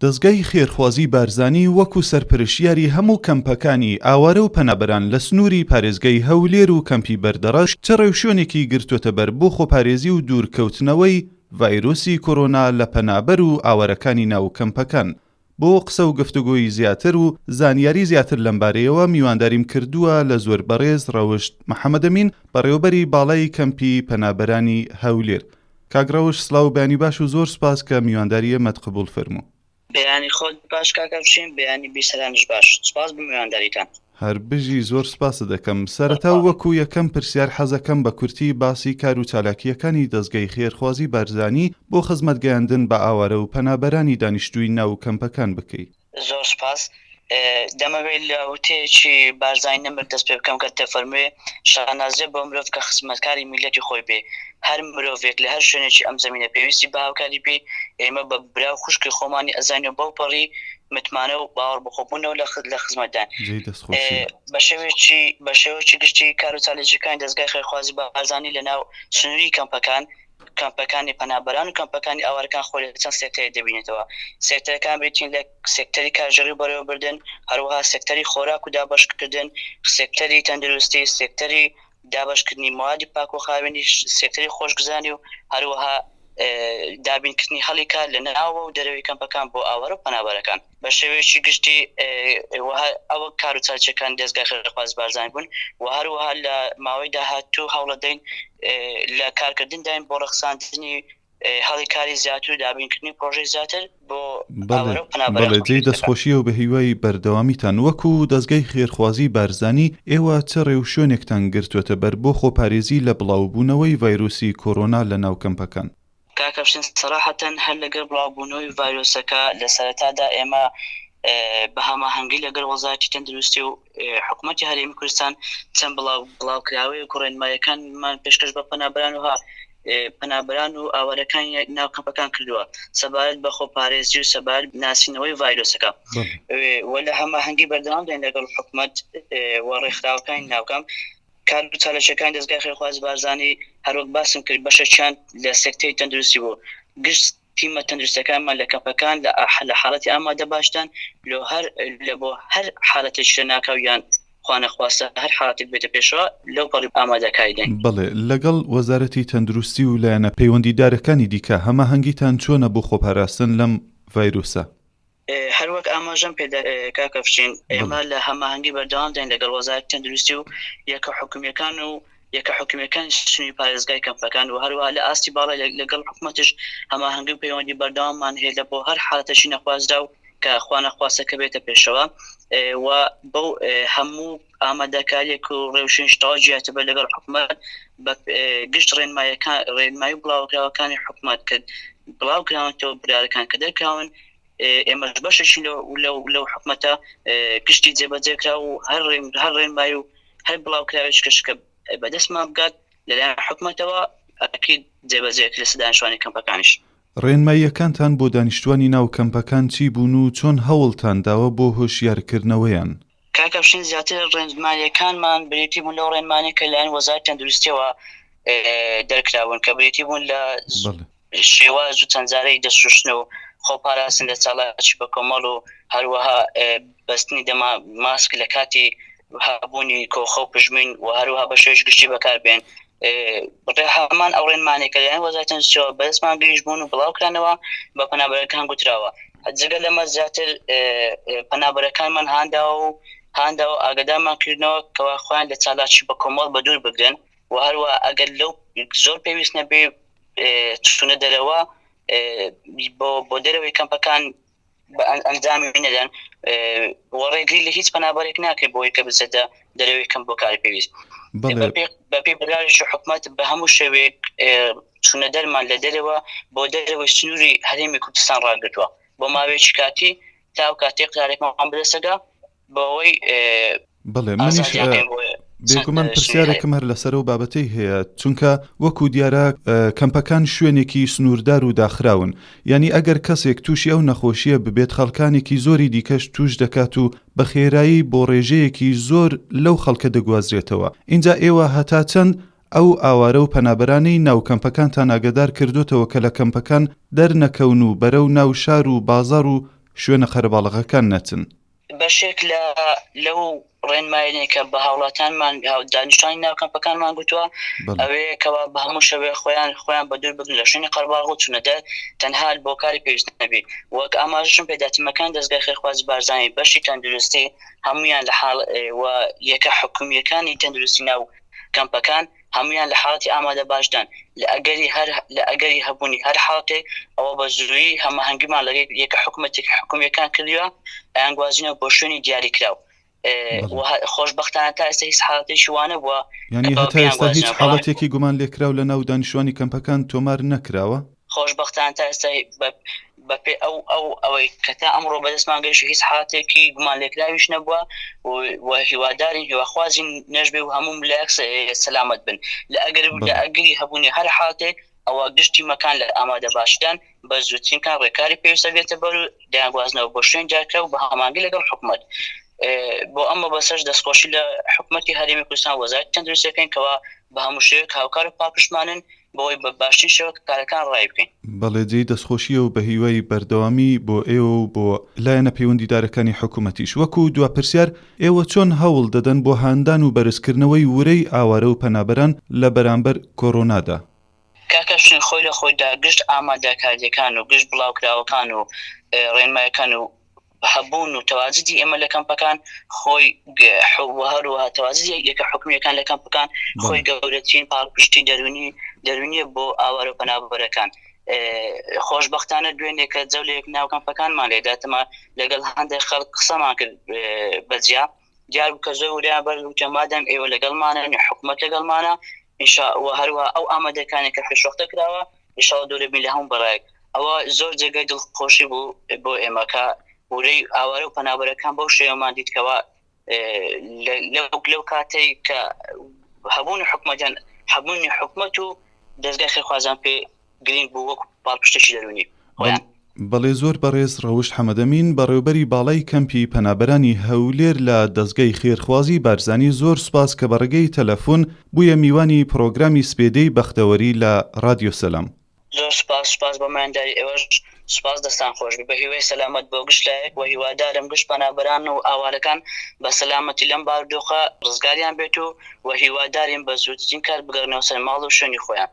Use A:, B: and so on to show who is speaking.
A: دەزگای خێرخوازی بارزانی وەکو سەرپەرشتیاری هەموو کەمپەکانی ئاوارە و پەنابەران لە سنووری پارێزگای هەولێر و کەمپی بەردەڕەش چ ڕێوشوێنێکی گرتووەتەبەر بۆ خۆپارێزی و دوورکەوتنەوەی ڤایرۆسی کۆرۆنا لە پەنابەر و ئاوارەکانی ناو کەمپەکان؟ بۆ قسە و گفتوگۆی زیاتر و زانیاری زیاتر لەمبارەیەوە میوانداریم کردووە لە زۆر بەڕێز ڕەوشت محەمەدەمین بەڕێوەبەری باڵای کەمپی پەنابەرانی هەولێر. کاک ڕەوشت سڵاو و بەیانی باش و زۆر سوپاس کە میوانداری ئێمەت قبوڵ فەرموو.
B: بەیانی خۆت باش کاک ئەفشین، بەیانی بیسەرانیش باش. سوپاس بۆ میوانداریتان.
A: هەر بژی زۆر سوپاست دەکەم. سەرەتا و وەکو یەکەم پرسیار حەزەکەم بە کورتی باسی کار و چالاکییەکانی دەزگای خێرخوازی بارزانی بۆ خزمەت گەیاندن بە ئاوارە و پەنابەرانی دانیشتووی ناو کەمپەکان بکەی.
B: زۆر سوپاس. دەمەوێت لە وتەیەکی بارزانی نەمر دەست پێ بکەم کە دەفەرموێ، شانازیە بۆ مرۆڤ کە خزمەتکاری میللەتی خۆی بێ. هەر مرۆڤێک لە هەر شوێنێکی ئەم زەمینە پێویستی بە هاوکاری بێ، ئێمە بە برا و خوشکی خۆمانی ئەزانین و بەوپەڕی متمانە و باوەڕبەخۆبوونەوە لە خزمەتدان.
A: جێی دەستخۆشیە.
B: بە شێوەیەکی بە شێوەیەکی گشتی کار و چالاکییەکانی دەزگای خێرخوازی بارزانی لە ناو سنووری کەمپەکان، کەمپەکانی پەنابەران و کەمپەکانی ئاوارەکان خۆی لە چەند سێکتەرێک دەبینێتەوە. سێکتەرەکان بریتین لە سێکتەری کارگێڕی و بەڕێوەبردن، هەروەها سێکتەری خۆراک و دابەشکردن، سێکتەری تەندروستی، سێکتەری دابەشکردنی مەوادی پاک و خاوێنی، سێکتەری خۆشگوزرانی و هەروەها دابینکردنی هەلی کار لە ناوەوە و دەرەوەی کەمپەکان بۆ ئاوارە و پەنابەرەکان. بە شێوەیەکی گشتی ئەوە کار و چالاکییەکانی دەزگای خێرخوازی بارزانی بوون و هەروەها لە ماوەی داهاتوو هەوڵەدەین لە کارکردنداین بۆ ڕەخساندنی هەڵی کاری زیاتر و دابینکردنی پرۆژەی زیاتر بۆ
A: بەڵێ بەڵێ جێی دەستخۆشیە و بەهیوای بەردەوامیتان وەکو دەزگای خێرخوازی بارزانی ئێوە چ ڕێوشوێنێکتان گرتوەتە بەر بۆ خۆپارێزی لە بڵاوبوونەوەی ڤایرۆسی کۆرۆنا لە ناو کەمپەکان؟
B: کاک ئەفشین سەراحەتەن هەر لەگەڵ بڵاوبوونەوەی ڤایرۆسەکە لە سەرەتادا ئێمە بە هەماهەنگی لەگەڵ وەزارەتی تەندروستی و حکوومەتی هەرێمی کوردستان چەند بڵاو بڵاوکراوەیەک و ڕێنمایەکانمان پێشکەش بە پەنابەران و پەنابەران و ئاوارەکانی ناو کەمپەکان کردووە سەبارەت بە خۆپارێزی و سەبارەت ناسینەوەی ڤایرۆسەکە و لە هەماهەنگی بەردەوام دەین لەگەڵ حکوومەت و ڕێکخراوەکانی ناوکەم کار و چالاکیەکانی دەزگای خێرخوازی بارزانی هەروەک باسم کرد بەشێکیان لە سێکتەری تەندروستی بوو گشت تیمە تەندروستەکانمان لە کەمپەکان لە حاڵەتی ئامادە باشدان لۆ هەر لە بۆ هەر حالەتێکی لە ناکاو یان خوانەخواستە هەر حالەتێک بێتە پێشەوە لەو پەڕی ئامادەکاری دەین.
A: بەڵێ، لەگەڵ وەزارەتی تەندروستی و لایەنە پەیوەندیدارەکانی دیکە هەماهەنگیتان چۆنە بۆ خۆپاراستن لەم ڤایرۆسە؟
B: هەروەک ئاماژەم پێدا کاک ئەفشین، ئێمە لە هەماهەنگی بەردەوامداین لەگەڵ وەزارەتی تەندروستی و یەکە حکومییەکان و یەکە حکومییەکانی سنووری پارێزگای کەمپەکان و هەروەها لە ئاستی باڵای لەگەڵ حکومەتیش هەماهەنگی و پەیوەندی بەردەواممان هەیە لە بۆ هەر حاڵەتێکی نەخوازراو کە خوانەخواستە کە بێتە پێشەوە و بەو هەموو ئامادەکاریەک و ڕێوشوێنیش تەواو جیاتە لەگەڵ حکومەت بە گشت ڕێنمایەکان ڕێنمایی و بڵاوکراوەکانی حکومەت کە بڵاو کراونەتەوە بریارەکان کە دەرکراون ئێمەش بەشێکی لەو لەو حکومەتە گشتی جێبەجێ کرا و هەر هەر ڕێنمایی و هەر بڵاوکراوێک کە شکە بەدەستمان بگات لەلایەن حکومەتەوە ئەکید جێبەجێ کرێت لە دانیشتوانی کەمپەکانیش.
A: ڕێنماییەکانتان بۆ دانیشتوانی ناو کەمپەکان چی بوون و چۆن هەوڵتان داوە بۆ هۆشیارکردنەوەیان؟
B: کاک ئەفشین زیاتر ڕێنماییەکانمان بریتی بوون لەو ڕێنمانەی کە لەلایەن وەزارەتی تەندروستیەوە دەرکرابوون کە بریتی بوون لە شێواز و چەند جارەی دەستشوشتن و خۆپاراستن لە چالاکی بەکۆمەڵ و هەروەها بەستنی دەما ماسک لە کاتی هەبوونی کۆخە و پژمین و هەروەها بە شێوەیەکی گشتی بەکاربێن هەمان ئەو ڕێنمانەی کە لەلایەن وەزارەتی تەندروستیەوە بەدەستمان گەیشت بوون و بڵاوکرانەوە بە پەنابەرەکان گوتراوە جگە لەمە زیاتر پەنابەرەکانمان هانداوە و هانداوە ئاگدارمان کردنەوە کەوا خۆیان لە چالاکی بە کۆمەڵ بە دوور بگرن و هەروە ئەگەر لەو زۆر پێویست نەبێ چونە دەرەوە بۆ بۆ دەرەوەی کەمپەکان بە ئەنجامی نەدەن و ڕێگری لە هیچ پەنابەرێک ناکرێت بۆی کە بچێتە دەرەوەی کەمپ بۆ کاری پێویست بەپێی بڕیارێکی حکومەت بە هەموو شێوەیەک چوونە دەرمان لە دەرەوە بۆ دەرەوەی سنووری هەرێمی کوردستان ڕاگرتووە بۆ ماوەیەکی کاتی تا ئەو کاتەی قرارێکمان بەدەستەگا بەوەی
A: بەڵێ منیش بێگومان پرسیارێکم هەر لەسەر ئەو بابەتەی هەیە چونکە وەکو دیارە کەمپەکان شوێنێکی سنووردار و داخراون یعنی ئەگەر کەسێک تووشی ئەو نەخۆشیە ببێت خەڵکانێکی زۆری دیکەش توش دەکات و بە خێرایی بۆ ڕێژەیەکی زۆر لەو خەڵکە دەگوازرێتەوە ئینجا ئێوە هەتا چەند ئەو ئاوارە و پەنابەرانەی ناو کەمپەکانتان ئاگەدار کردۆتەوە کە لە کەمپەکان دەرنەکەون و بەرەو ناو شار و بازاڕ و. شوێنە قەرەباڵغەکان نەچن؟
B: بەشێک لە لەو ڕێنماییانەی کە بە هاوڵاتیانمان دانیشتوانی ناو کەمپەکانمان گوتووە ئەوەیە کەوا بە هەموو شێوەیە خۆیان خۆیان بە دوور بگرن لە شوێنی قەرەباڵغ و چوونە دەر تەنها بۆ کاری پێویست نەبێ وەک ئاماژەشم پێدا تیمەکانی دەزگای خێرخوازی بارزانی بەشی تەندروستی هەموویان لە حاڵ و یەکە حکومییەکانی تەندروستی ناو کەمپەکان هەموویان لە حاڵەتی ئامادەباشدان، لە ئەگەری هەر لە ئەگەری هەبوونی هەر حاڵەتێک ئەوە بە زوویی هەماهەنگیمان لەگەڵ یەکە حکومەتێک حکومییەکان کردووە ئەیانگوازینەوە بۆ شوێنی دیاریکراو و خۆشبەختانە تا ئێستا هیچ حاڵەتێکی وا نەبووە
A: یانی هەتا ئێستا هیچ حاڵەتێکی گومانلێکراو لە ناو دانیشتوانی کەمپەکان تۆمار نەکراوە؟
B: خۆشبەختانە تا ئێستا بەپێی ئەو ئەو ئەوەی کە تا ئەمڕۆ بەدەستمان گەیشت هیچ حاڵەتێکی گومانلێکراویش نەبووە و هیوادارین هیواخوازین نەشبێ و هەموو لایەک سەلامەت بن لە ئەگەر لە ئەگەری هەبوونی هەر حاڵەتێک ئەوە گشت تیمەکان لە ئامادەباشیدان بە زووترین کات ڕێکاری پێویست دەگرێتە بەر و دەیانگوازنەوە بۆ شوێن دیارکراو بە هەماهەنگی لەگەڵ حکومەت بۆ ئەم مەبەستەش دەستخۆشی لە حکومەتی هەرێمی کوردستان وەزارەتی تەندروستی دەکەین کەوا بە هەموو شێوەیەک هاوکار و پاڵپشتمانن بۆی بە باشترین شێوە کارەکان ڕایی بکەین.
A: بەڵێ جێی دەستخۆشییە و بەهیوای بەردەوامی بۆ ئێوە و بۆ لایەنە پەیوەندیدارەکانی حکومەتیش. وەکو دوا پرسیار، ئێوە چۆن هەوڵ دەدەن بۆ هاندان و بەرزکردنەوەی ورەی ئاوارە و پەنابەران لە بەرامبەر کۆرۆنادا؟
B: کاکە شوێن خۆی لە خۆیدا گشت ئامادەکارییەکان و گشت بڵاوکراوەکان و ڕێنمایەکان و هەبوون و تەواجدی ئێمە لە کەمپەکان خۆی و هەروەها تەواجدی یەکە حکومییەکان لە کەمپەکان خۆی گەورەترین پاڵپشتی دەروونی دەروونیە بۆ ئاوارە و پەنابەرەکان. خۆشبەختانە دوێنێ کە جەولێک ناو کەمپەکانمان لێدا تەما لەگەڵ هەندێک خەڵک قسەمان کرد بەجیا دیار بوو کە زۆر وریان بەرز بوو مادام ئێوە لەگەڵمانن حکومەت لەگەڵمانە ئینشا و هەروەها ئەو ئامادەکانێک کە پێشوەختە کراوە ئینشاڵڵا دوورە بین لە هەموو بەڵایەک ئەوە زۆر جێگای دڵخۆشی بوو بۆ ئێمە کە ورەی ئاوارە و پەنابەرەکان بەو شێوەمان دیت کەوا لەو کاتەی کە هەبوونی حکومەتیان هەبوونی حکومەت و دەزگای خێرخوازان پێ گرینگ بوو وەکو پاڵپشتێکی دەروونی خۆیان.
A: بەڵێ زۆر بەڕێز ڕەوشت حەمەدەمین بەڕێوبەری باڵای کەمپی پەنابەرانی هەولێر لە دەزگای خێرخوازی بارزانی زۆر سوپاس کە بە ڕێگەی تەلەفون بوویە میوانی پڕۆگرامی سپێدەی بەختەوەری لە ڕادیۆ سەلام.
B: زۆر سوپاس سوپاس بۆ میوانداری ئێوەش سوپاس دەستان خۆش بی بەهیوای سەلامەت بۆ گشت لایەک وە هیوادارم گشت پەنابەران و ئاوارەکان بە سەلامەتی لەم بارودۆخە ڕزگاریان بێت و وە هیوادارین بە زووترین کات بگەڕێنەوە سەر ماڵ و شوێنی خۆیان.